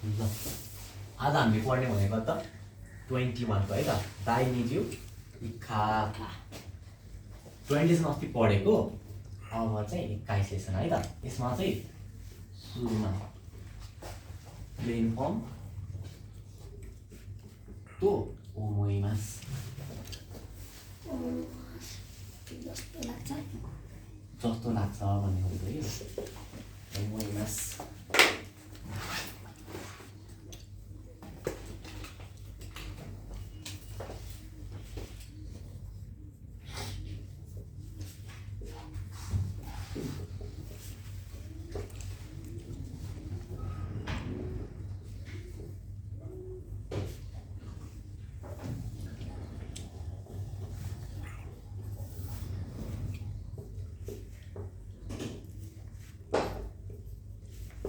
ल आज हामीले पढ्ने भनेको त 21 को है त दाइ निज्यू इखा 20 अस्ति पढेको अब चाहिँ 21 लेसन है त यसमा चाहिँ सुरुमा प्लेन फर्म तो ओमोइमास जस्तो लाग्छ भनेको हो यो ओमोइमास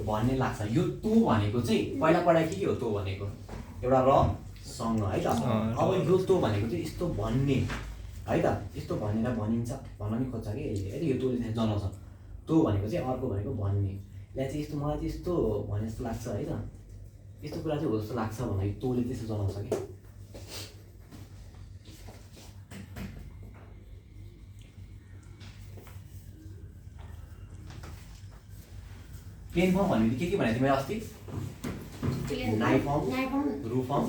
भन्ने लाग्छ यो तु भनेको चाहिँ पहिला पढाएको के हो तु भनेको एउटा र सँग है त अब यो तु भनेको चाहिँ यस्तो भन्ने है त यस्तो भनेर भनिन्छ भन्न नि खोज्छ कि यसले है यो तोले चाहिँ जनाउँछ तु भनेको चाहिँ अर्को भनेको भन्ने यहाँ चाहिँ यस्तो मलाई चाहिँ यस्तो भने जस्तो लाग्छ है त यस्तो कुरा चाहिँ हो जस्तो लाग्छ भनेर यो तोले त्यस्तो जनाउँछ कि प्लेन फर्म भनेको के भनेको थिएँ मैले अस्ति नाइ फर्म रु फर्म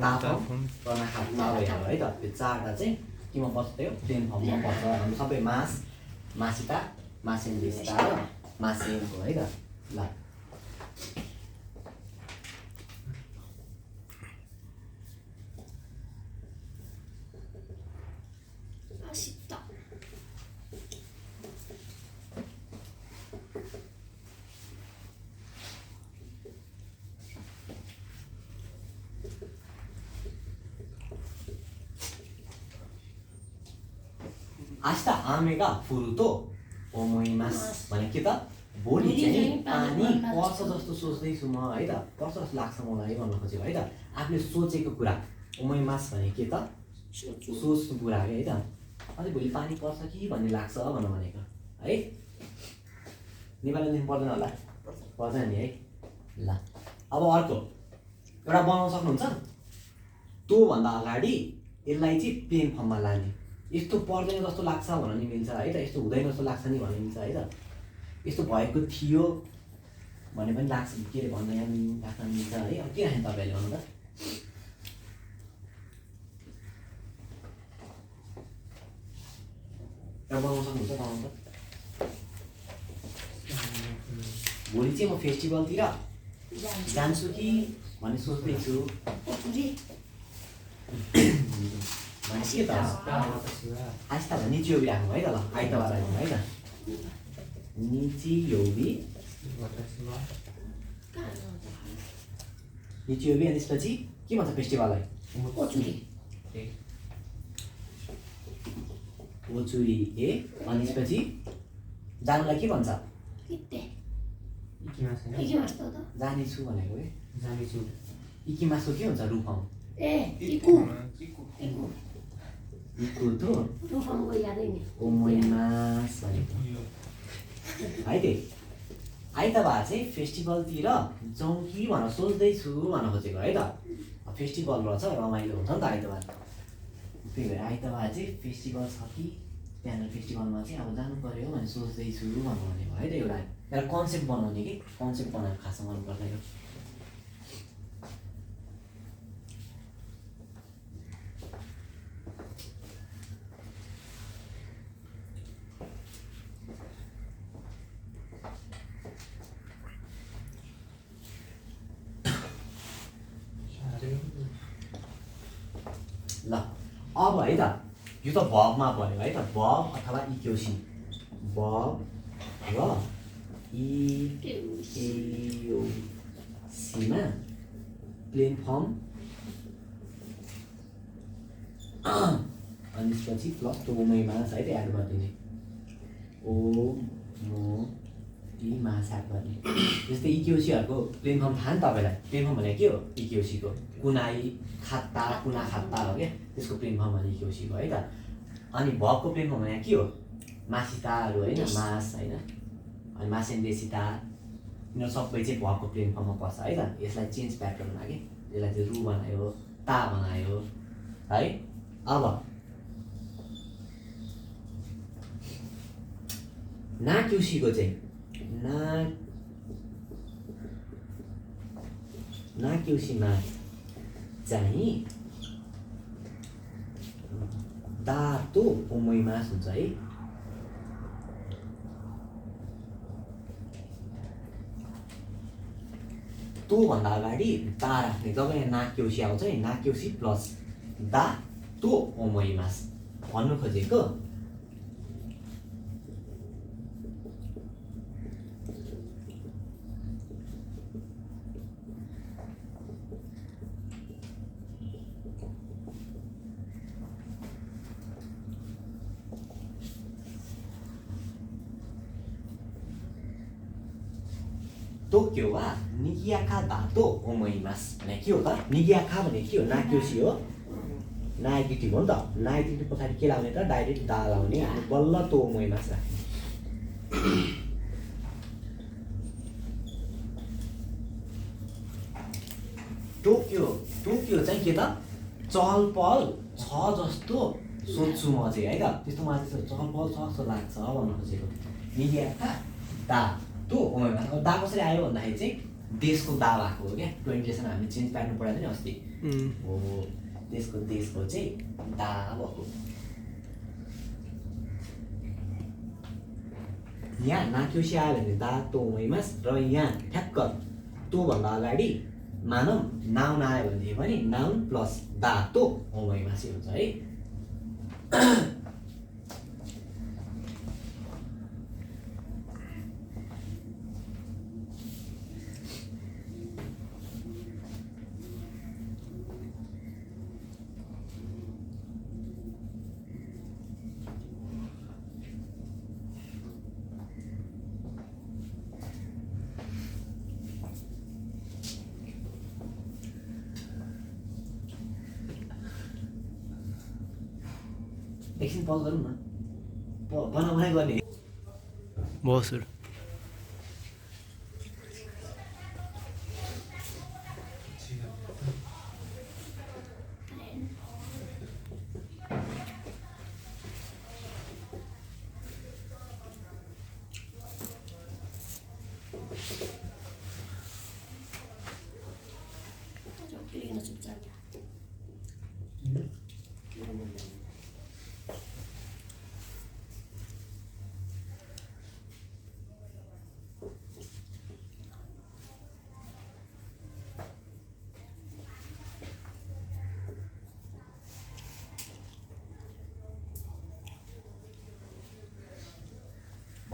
ता फर्म कर्ना खाप्ता भइहाल्यो है त यो चारवटा चाहिँ केमा पर्छ त्यो प्लेन फर्ममा पर्छ हाम्रो सबै मास मासिता मासेन्डेसिता र मासेनको है त ल आस्ता आमेगा फुरुतो ओमोइमास भने के त भोलि चाहिँ पानी पर्छ जस्तो सोच्दैछु म है त पर्छ जस्तो लाग्छ मलाई भन्न खोजेको है त आफूले सोचेको कुरा ओमोइमास भने के त सोच्नु कुरा है त अझै भोलि पानी पर्छ कि भन्ने लाग्छ भन्नु भनेको है नेपाली दिन पर्दैन होला पर्दैन नि है ल अब अर्को एउटा बनाउन सक्नुहुन्छ त्यो भन्दा अगाडि यसलाई चाहिँ प्लेन फर्ममा लाने यस्तो पर्दैन जस्तो लाग्छ भन्न नि मिल्छ है त यस्तो हुँदैन जस्तो लाग्छ नि भन्ने मिल्छ है त यस्तो भएको थियो भने पनि लाग्छ के अरे भन्न यहाँ राख्न मिल्छ है अब के राख्ने तपाईँहरूले भन्नु त एउटा बनाउन सक्नुहुन्छ बनाउनु त भोलि चाहिँ म फेस्टिभलतिर जान्छु कि भन्ने सोच्दैछु भनेपछि के त आस्ता भने निचियोबी राख्नु है त ल आइतबार राख्नु है त निचियोबी अनि त्यसपछि के भन्छ फेस्टिभललाई ओचुरी ए अनि त्यसपछि जानुलाई के भन्छ जानेछु भनेको है जानेछु इकिमासो के हुन्छ रुफम इको तो ओमोइमास भनेको है त्यही आइतबार चाहिँ फेस्टिभलतिर जाउँ कि भनेर सोच्दैछु भन्न खोजेको है त फेस्टिभल रहेछ रमाइलो हुन्छ नि त आइतबार त्यही भएर आइतबार चाहिँ फेस्टिभल छ कि त्यहाँनिर फेस्टिभलमा चाहिँ अब जानु पर्यो भनेर सोच्दैछु भन्नु भनेको है त एउटा कन्सेप्ट बनाउने कि कन्सेप्ट बनाएको खासमा गर्नु पर्दैन ल अब है त यो त भबमा भयो है त भब अथवा इक्योसी भब र इक्योसीमा प्लेन फर्म अनि त्यसपछि प्लस ओमोइमास है त एड गरिदिने ओमोइमास एड गर्ने जस्तै इक्योसीहरूको प्लेन फर्म थाहा नि तपाईँलाई प्लेन फर्म भनेको के हो इक्योसीको कुनाई खात्ता कुना खात्ता हो क्या त्यसको प्लेन फर्म भने इक्योसीको है त अनि भबको प्लेन फर्म भने के हो मासिताहरू होइन मास होइन अनि मासेन्डेसिता यिनीहरू सबै चाहिँ भएको प्लेन फर्ममा पर्छ है त। यसलाई चेन्ज प्याटर्नमा के यसलाई चाहिँ रु बनायो, ता बनायो है। अब नाक्युसीको चाहिँ नाक्युसीमा चाहिँ दातो ओमोइमास हुन्छ है। तो भन्दा अगाडि दा राख्ने। जब यहाँ नाक्युसी आउँछ नि, नाक्युसी प्लस दा तो ओमोइमास भन्नु खोजेको टोक्यो वा निगियाका दातो ओमोइमास भने के हो त? निगियाका भने के हो? नाक्युसी हो, नाइगेटिभ हो नि त। नाइगेटिभ पछाडि के लाउने त? डाइरेक्ट दा लाउने अनि बल्ल तो ओमोइमास राख्ने। टोक्यो चाहिँ के त? चहल पहल छ जस्तो सोच्छु म चाहिँ है त। त्यस्तो मलाई त्यस्तो चहल पहल छ जस्तो लाग्छ भन्नु खोजेको। निगियाका दा तो ओमोइमास। अब दा कसरी आयो भन्दाखेरि चाहिँ देशको दा भएको हो क्या। प्रोइन्टेसन हामीले चेन्ज पार्नु परेको थियो नि अस्ति हो। देशको चाहिँ दा भएको। यहाँ नाक्युसी आयो भने दा तो ओमोइमास र यहाँ ठ्याक्क तो भन्दा अगाडि मानौँ नाउन आयो भने पनि नाउन प्लस दा तो ओमोइमासै हुन्छ है। एकछिन पज गरौँ न, बनाइ गर्ने बहुत सर।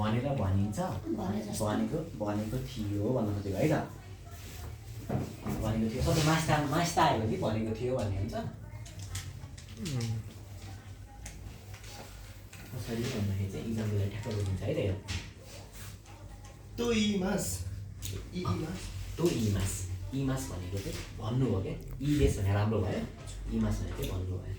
भनेर भनिन्छ, भनेको थियो भन्नु खोजेको है त। भनेको थियो सबै मास्ता आयो भने भनेको थियो भन्ने हुन्छ। कसरी भन्दाखेरि चाहिँ इक्जाम्पललाई ठ्याक्क बुझिन्छ है त। यो तो इमास भनेको चाहिँ भन्नु हो क्या। इलेस भने राम्रो भयो, इमास भने चाहिँ भन्नु भयो।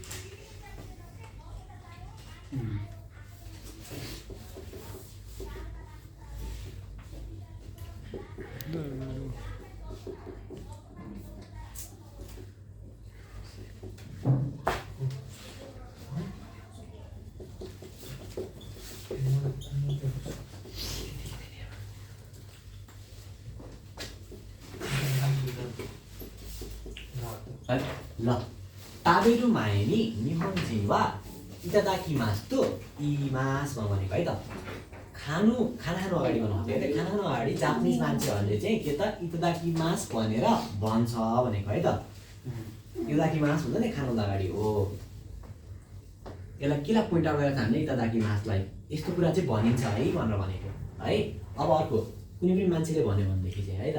ल ताबेरु माए नि निहोन्जिन वा इतादाकिमास तो इमासमा भनेको है त। खाना खानु अगाडि भन्नु है त। खाना खानु अगाडि जापानिज मान्छेहरूले चाहिँ के त इतादाकिमास भनेर भन्छ भनेको है त। इतादाकिमास भन्छ नि खानु अगाडि हो। यसलाई केलाई पोइन्ट आउट गरेर हामीले इतादाकिमासलाई यस्तो कुरा चाहिँ भनिन्छ है भनेर भनेको है। अब अर्को कुनै पनि मान्छेले भन्यो भनेदेखि चाहिँ है त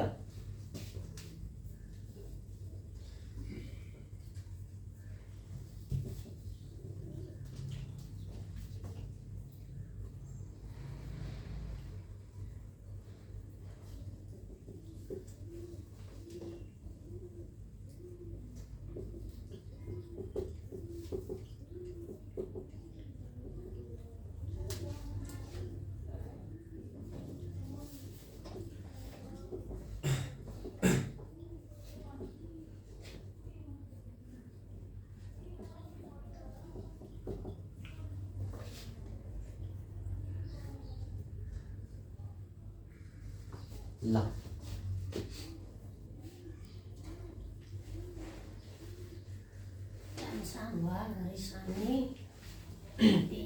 ल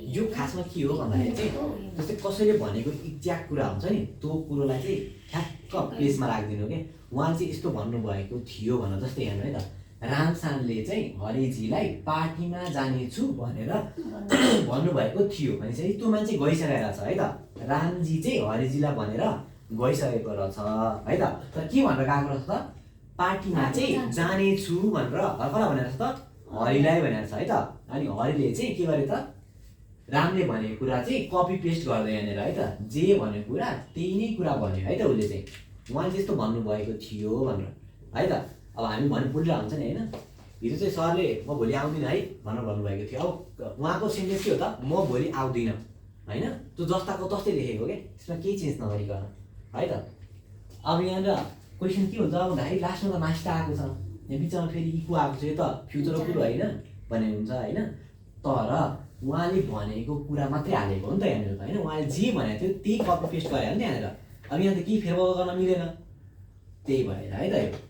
यो खासमा के हो भन्दाखेरि चाहिँ जस्तै कसैले भनेको एक्ज्याक्ट कुरा हुन्छ नि त्यो कुरोलाई चाहिँ ठ्याक्क प्लेसमा राखिदिनु के उहाँले चाहिँ यस्तो भन्नुभएको थियो भनेर जस्तै हेर्नु है त रामसानले चाहिँ हरिजीलाई पार्टीमा जानेछु भनेर भन्नुभएको थियो भनेपछि त्यो मान्छे गइसकेको छ है त रामजी चाहिँ हरिजीलाई भनेर गइसकेको रहेछ है त तर के भनेर गएको रहेछ त पार्टीमा चाहिँ जानेछु भनेर कसलाई भनेर त हरिलाई भनेर छ है त अनि हरिले चाहिँ के गरे त रामले भनेको कुरा चाहिँ कपी पेस्ट गर्दै यहाँनिर है त जे भनेको कुरा त्यही नै कुरा भन्यो है त उसले चाहिँ उहाँले त्यस्तो भन्नुभएको थियो भनेर है त अब हामी भन्नु बोलिरहेको हुन्छ नि होइन हिजो चाहिँ सरले म भोलि आउँदिनँ है भनेर भन्नुभएको थियो अब उहाँको सेन्टेन्स के हो त म भोलि आउँदिनँ होइन त्यो जस्ताको तस्तै लेखेको क्या यसमा केही चेन्ज नगरिकन है त अब यहाँनिर क्वेसन के हुन्छ भन्दाखेरि लास्टमा त मास्टर आएको छ यहाँ बिचमा फेरि इको आएको छ यो त फ्युचरको कुरो होइन भने हुन्छ होइन तर उहाँले भनेको कुरा मात्रै हालेको हो नि त यहाँनिर त होइन उहाँले जे भनेको थियो त्यही कपी पेस्ट गरे हो नि त यहाँनिर अब यहाँ त केही फेरबदल गर्न मिलेन त्यही भएर है त यो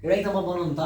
एउटा एक्जाम्पल बनाउनु त